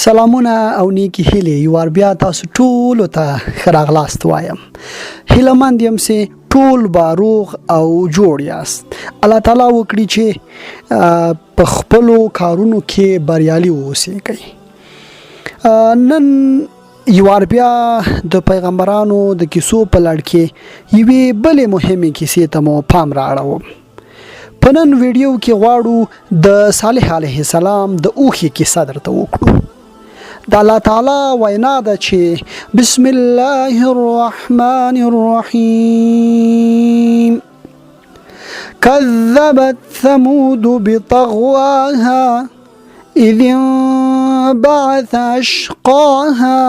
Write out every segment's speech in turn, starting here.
سلامونه او نیکی هیلې یو وار بیا تاسو ټولو ته ښه راغلاست وایم. هیله مند یم چې ټول به روغ او جوړ یاست. الله تعالی وکړي چې په خپلو کارونو کې بریالي واوسیږئ. نن یو وار بیا د پیغمبرانو د کیسو په لړ کې یوې بلې مهمې کیسې ته مو پام رااړوم. په نن ویډیو کې غواړو د صالح علیه السلام د اوښې کیسه درته وکړو. د الله تعالی وینا ده چې بسم الله الرحمن الرحیم كذبت ثمود بطغواها إذ انبعث أشقاها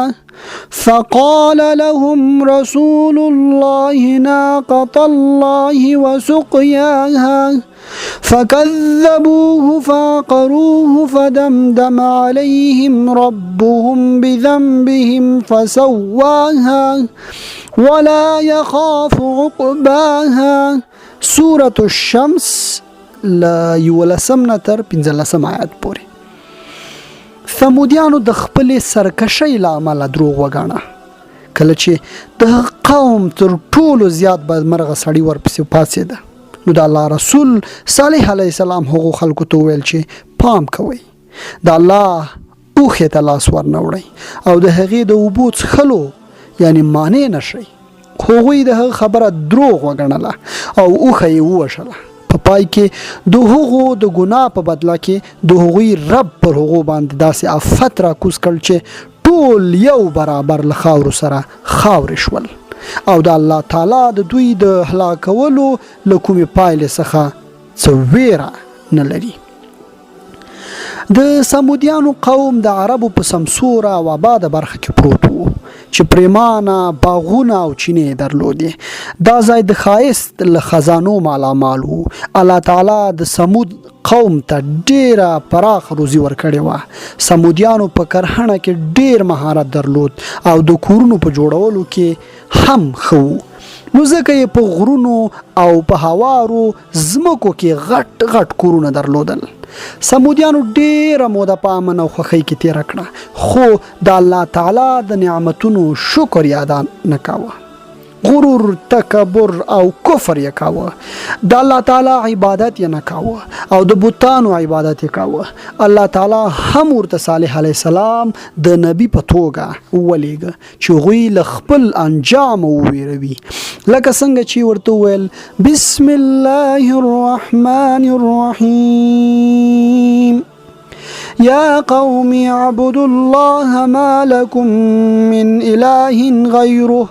فقال لهم رسول الله ناقة الله وسقياها فكذبوه فعقروه فدمدم عليهم ربهم بذنبهم فسواها ولا يخاف عقباها. سورة الشمس له یولسم نه تر پنځلسم آیات پورې. ثمودیانو د خپلې سرکشۍ له امله دروغ وګاڼه. کله چې د قوم تر ټولو زیات بدمرغه سړي ورپسې پاڅېده، نو د الله رسول صالح علیه السلام هغو خلکو ته وویل چې پام کوئ، د الله اوښې ته لاس ورنه وړئ او د هغې د اوبو څښلو یعنی مانع نه شئ. هغوی د هغه خبره دروغ وګڼله او اوښه یې ووژله. په پای کې د هغو د ګناه په بدله کې د هغوی رب پر هغو باندې داسې آفت راکوز کړ چې ټول یو برابر له خاورو سره خاورې شول او د الله تعالی د دوی د هلاکولو له کومې پایلې څخه څه ویره نه لري. د سمودیانو قوم د عربو په سمسوره او آباده برخه کې پروت وو چې پریمانه باغونه او چینې یې درلودې. دا ځای د ښایست له خزانو مالامال وو. الله تعالی د سمود قوم ته ډیره پراخه روزي ورکړې وه. سمودیانو په کرهڼه کې ډیر مهارت درلود او د کورونو په جوړولو کې هم ښه وو، نو ځکه یې په غرونو او په هوارو ځمکو کې غټ غټ کورونه درلودل. سمودیانو ډیره موده په امن او خوښۍ کې تیره کړه، خو د الله تعالی د نعمتونو شکر یې ادا نه کاوه. غرور، تکبر او کفر یې کاوه. د الله تعالی عبادت یې نه کاوه او د بتانو عبادت یې کاوه. الله تعالی هم ورته صالح علیه السلام د نبي په توګه ولیږه چې هغوی له خپل انجامه وویروي، لکه څنګه چې ورته وویل بسم الله الرحمن الرحیم يا قوم اعبدوا الله ما لكم من إله غيره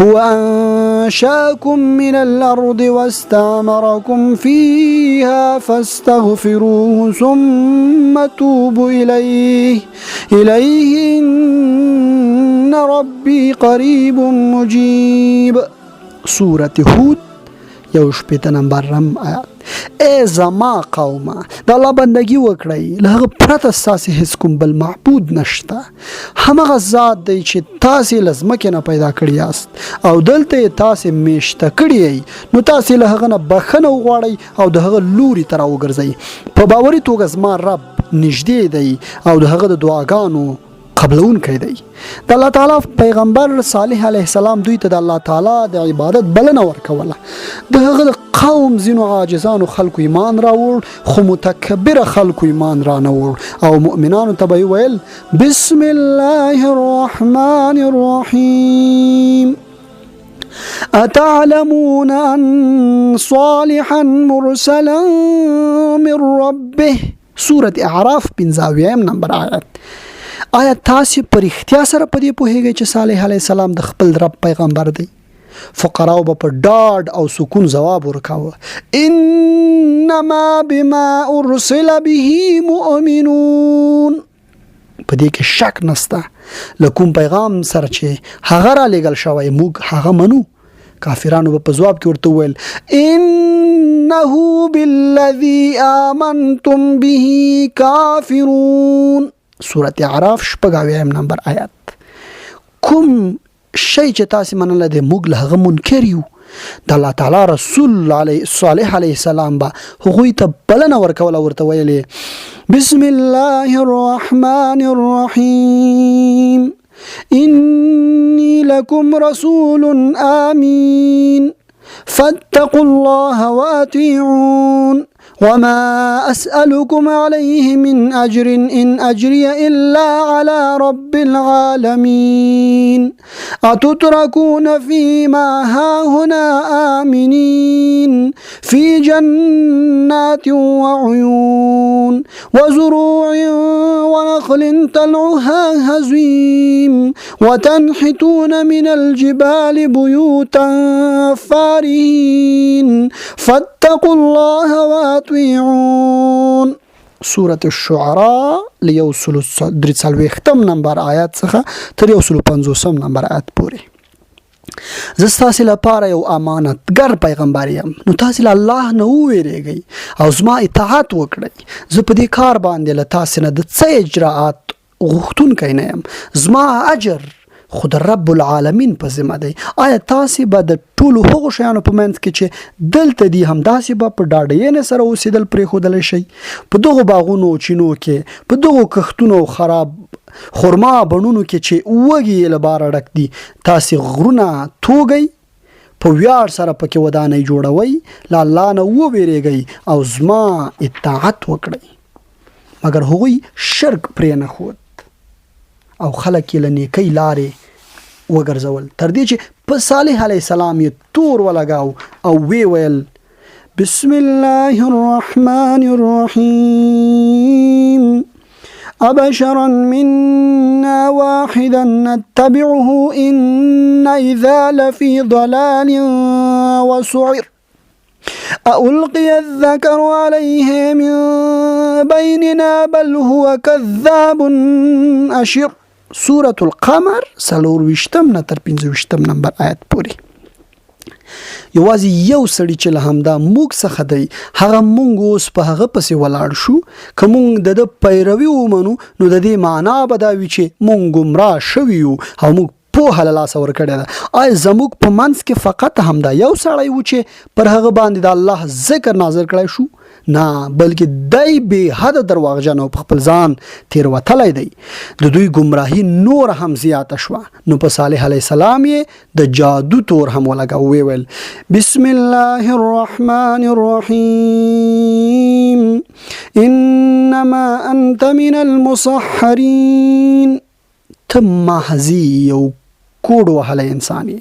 هو أنشأكم من الأرض واستعمركم فيها فاستغفروه ثم توبوا إليه إليه إن ربي قريب مجيب. سورة هود یو شپېته نمبر رم آیات. ای زما قومه، د الله بندگی وکړئ، له هغه پرته ستاسې هیڅ کوم بل معبود نشته. همغه ذات دی چې تاسې له ځمکې نه پیدا کړي یاست او دلته یې تاسې میشته کړي یئ، نو تاسې له هغه نه بښنه وغواړئ او د هغه لوري ته راوګرځئ. په باوري توګه زما رب نږدې دی او د هغه د دعاګانو قبلونکی دی. د الله تعالی پیغمبر صالح علیه السلام دوی ته د الله تعالی د عبادت بلنه ورکوله. د هغه د قوم ځینو عاجزانو خلکو ایمان راوړ، خو متکبره خلکو ایمان رانه وړ او مؤمنانو ته به یې ویل بسم الله الرحمن الرحیم أتعلمون أن صالحا مرسلا من ربه. سورة اعراف 75 نمبر آیت. آیا تاسو په رښتیا سره په دې پوهیږئ چې صالح علیه السلام د خپل رب پیغمبر دی؟ فقراو به په ډاډ او سکون ځواب ورکاوه انما بما ارسل به مؤمنون. په دې کې شک نسته له کوم پیغام سره چې هغه را لېږل شوی موږ هغه منو. کافرانو به په ځواب کې ورته وویل انه بالذي آمنتم به کافرون. سورة اعراف 76 نمبر آیات. کوم شی چې تاسو منلی دی موږ له هغه منکر یو. د الله تعالی رسول علیه صالح علیه السلام به هغوی ته بلنه ورکوله، ورته ویل یې بسم الله الرحمن الرحيم إني لكم رسول آمين فاتقوا الله وأطيعون وما أسألكم عليه من أجر إن أجري إلا على رب العالمين أتتركون فيما هاهنا آمنين في جنات وعيون وزروع ونخل طلعها هزيم وتنحتون من الجبال بيوتا فارهين فاتقوا الله واطيعون. سورة الشعراء له یو سلو درې څلوېښتم نمبر آیات څخه تر یو سلو پنځوسم نمبر آیات پورې. زه ستاسو لپاره یو امانتګر پیغمبر یم، نو تاسو له الله نه وویریږئ او زما اطاعت وکړئ. زه په دې کار باندې له تاسو نه د څه اجراعات غوښتونکی نه یم، زما اجر خو د رب العالمین په ذمه دی. آیا تاسو به د ټولو هغو شیانو په منځ کې چې دلته دي همداسې به په ډاډینې سره اوسېدل پرېښودلی شئ؟ په دغو باغونو او چینو کې، په دغو کښتونو او خراب خرما بڼونو کې چې وږي یې له باره ډک دي، تاسې غرونه توږئ، په ویاړ سره پکې ودانۍ جوړوئ. له الله نه وویریږئ او زما اطاعت وکړئ. مګر هغوی شرک پرې نه ښود او خلک یې له نیکۍ لارې وګرځول، تر دې چې په صالح علیه السلام یې تور ولګاو او ویې ویل: بسم الله الرحمن الرحیم أبشرا منا واحدا نتبعه إن إذا لفي ضلال وسعر ألقي الذكر عليه من بيننا بل هو كذاب أشر. سورة القمر څلور ویشتم نه تر 25 نمبر آیت پورې. یوازې یو سړی چې له همدا موږ څخه دی، هغه موږ اوس په هغه پسې ولاړ شو. که موږ د ده پیروي ومنو، نو د دې معنا به دا وي چې موږ ګمراه شوي یو او موږ پوهه له لاسه ورکړې ده. آیا زموږ په منځ کې فقط همدا یو سړی و چې پر هغه باندې د الله ذکر نازل کړای شو؟ نه، بلکې دی بې حده درواغجن او په خپل ځان تېروتلی دی. د دوی ګمراهي نوره هم زیاته شوه، نو په صالح علیه السلام یې د جادو تور هم ولګاوه. ویې ویل: بسم الله الرحمن الرحیم انما انت من المسحرین، ته محضی یو کوډ وهلی انسان یې.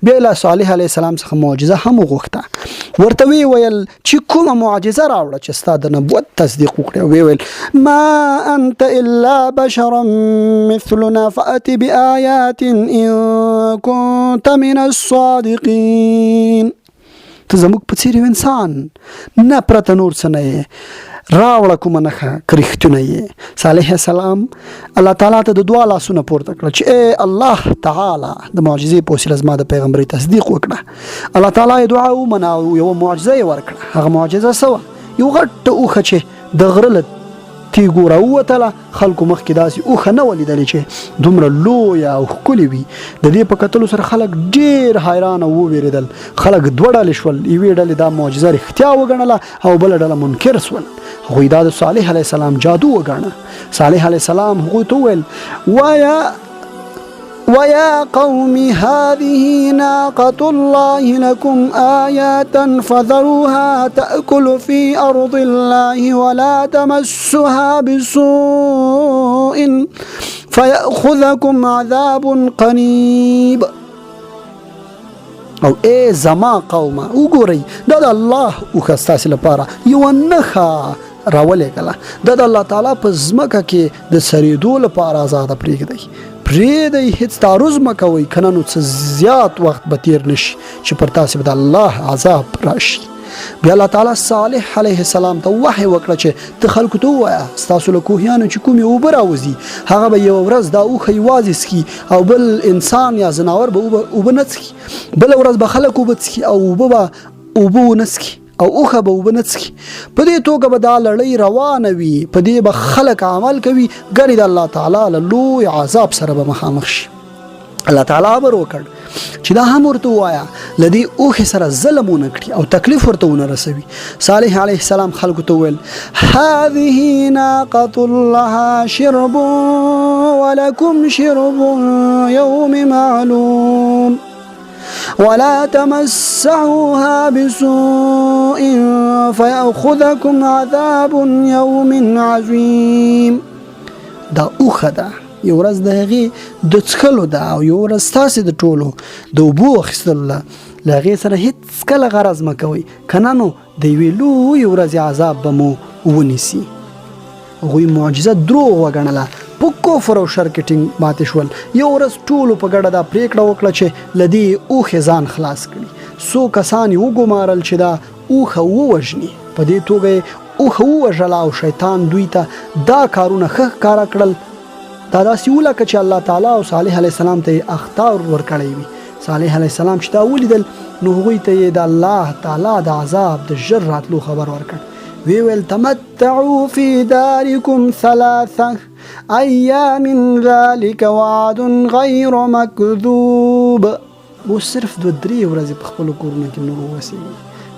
بیا له صالح علیه السلام څخه معجزه هم وغوښته. ورته ویې ویل چې کومه معجزه راوړه چې ستا د نبوت تصدیق وکړي. ویې ویل: ما انت الا بشرا مثلنا فأت بآیات ان كنت من الصادقین. ته زموږ په څېر یو انسان نه پرته نور څه نه یې، راوړه کومه نښه که رښتونی یې. صالح السلام الله تعالی ته د دعا لاسونه پورته کړه چې ای الله تعالی، د معجزې په وسیله زما د پیغمبرۍ تصدیق وکړه. الله تعالی یې دعا ومنه او یوه معجزه یې ورکړه. هغه معجزه څه وه؟ یو غټه اوښه چې د غره له تیږو راووتله. خلکو مخکې داسې اوښه نه وه لیدلې چې دومره لویه او ښکلې وي. د دې په کتلو سره خلک ډېر حیران او ووېرېدل. خلک دوه ډلې شول، یوې ډلې دا معجزه رښتیا وګڼله او بله ډله منکر شول. هغوی دا د صالح علیه السلام جادو وګڼه. صالح علیه السلام هغوی ته وویل: ویا ويا قوم هذه ناقة الله لكم آية فذروها تأكل في أرض الله ولا تمسها بسوء فيأخذكم عذاب قريب. او ای زما قومه، وګورئ، دا د الله اوښه ستاسې لپاره یوه نښه راولېږله. دا د الله تعالی په ځمکه کې د څرېدو لپاره ازاده پرېږدئ، پرېږدئ، هېڅ تعرض مه کوئ، که نه نو څه زیات وخت به تېر نه شي چې پر تاسې به د الله عذاب راشي. بیا الله تعالی صالح علیه السلام ته وحی وکړه چې ته خلکو ته ووایه، ستاسو له کوهیانو چې کومې اوبه راوځي، هغه به یوه ورځ دا اوښه یوازې څښي او بل انسان یا ځناور به اوبه نه څښي. بله ورځ به خلک اوبه څښي او اوبه به اوبه ونه څښي او اوښه به اوبه نه څښي. په دې توګه به دا لړۍ روانه وي، په دې به خلک عمل کوي، ګنې د الله تعالی له لوی عذاب سره به مخامخ شي. الله تعالی امر وکړ چې دا هم ورته وایا لدی اوخه سره ظلم ونه کړي او تکلیف ورته ونه رسوي. صالح علیه السلام خلکو ته ویل: هذه ناقة لها شرب ولكم شرب يوم معلوم ولا تمسحوها بسوء فيأخذكم عذاب يوم عظيم. دا اوخه ده، یو ورځ د هغې د څښلو ده او یو ورځ ستاسې د ټولو د اوبو اخیستلو ده. له هغې سره هېڅکله غرض مه کوئ، که نه نو د یوې لویې ورځې عذاب به مو ونیسي. هغوی معجزه دروغ وګڼله، په کفر او شر کې ټینګ پاتې شول. یو ورځ ټولو په ګډه دا پرېکړه وکړه چې له دې اوښې ځان خلاص کړي. څو کسان یې وګمارل چې دا اوښه ووژني. په دې توګه یې اوښه ووژله او شیطان دوی ته دا کارونه ښه ښکاره کړل. دا داسې و لکه چې الله تعالی او صالح علیه السلام ته یې اخطار ورکړی وي. صالح علیه السلام چې دا ولیدل نو هغوی ته یې د الله تعالی د عذاب د ژر راتلو خبر ورکړ. وی ویل: تمتعوا فی دارکم ثلاثه ایام ذلک وعد غیر مکذوب. اوس صرف دوه درې ورځې په خپلو کورونو کې نور ووسیږي،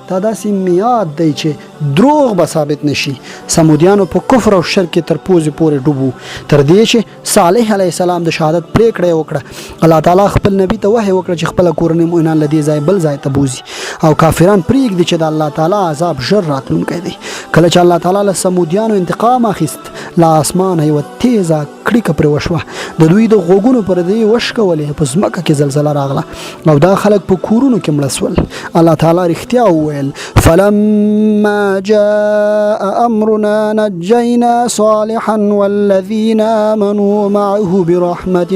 دا داسې میعاد دی چې دروغ به ثابت نشي. سمودیانو په کفر او شرک کې تر پوزې پورې ډوب وو، تر دې چې صالح علیه السلام د شهادت پرېکړه یې وکړه. الله تعالی خپل نبی ته وحی وکړه چې خپله کورنۍ مؤمنان له دې ځای بل ځای ته بوځي او کافران پرېږدي چې د الله تعالی عذاب ژر راتلونکی دی. کله چې الله تعالی له سمودیانو انتقام اخیست، له اسمانه یوه تیزه کړیکه پرې وشوه، د دوی د غوږونو پردې وشکولې، په ځمکه کې زلزله راغله او دا خلک په کورونو کې مړه شول. الله تعالی رښتیا وویل: فلما جاء امرنا نجينا صالحا والذين آمنوا معه برحمة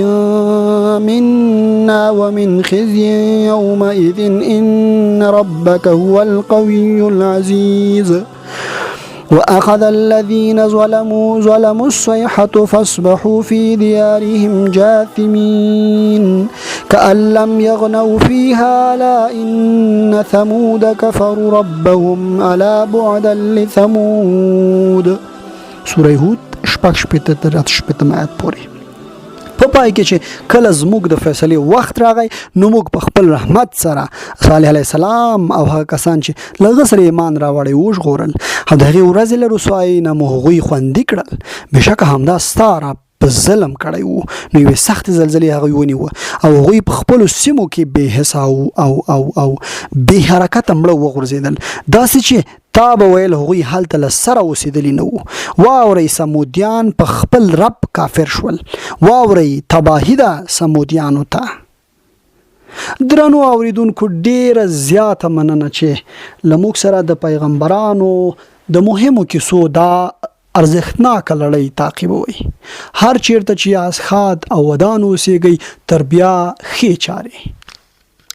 منا ومن خزي يومئذ إن ربك هو القوي العزيز. وأخذ الذين ظلموا الصيحة فاصبحوا في ديارهم جاثمين كأن لم يغنوا فيها. لا إن ثمود كفروا ربهم ألا بعدا لثمود. سورة هود شپږ شپېته تر اته شپېتم آیت پورې. په پای کې چې کله زموږ د فیصلې وخت راغی نو موږ په خپل رحمت سره صالح علیه السلام او هغه کسان چې له هغه سره ایمان راوړی وژغورل او د هغې ورځې له رسوایۍ نه مو هغوی خوندي کړل. بېشکه همدا ستا رب په ظلم کړی وو. نو یوې سختې زلزلې هغوی ونیوه او هغوی په خپلو سیمو کې بې حسه او او او او بې حرکته مړه وغورځېدل، داسې چې تا به ویل هغوی هلته له سره اوسېدلي نه وو. واورئ، ثمودیان په خپل رب کافر شول. واورئ، تباهي ده ثمودیانو ته. درنو اوریدونکو، ډیره زیاته مننه چې له موږ سره د پیغمبرانو د مهمو کیسو دا ارزښتناکه لړۍ تعقیبوئ. هر چیرته چې یاست ښاد او ودان اوسېږئ. تر بیا ښې چارې.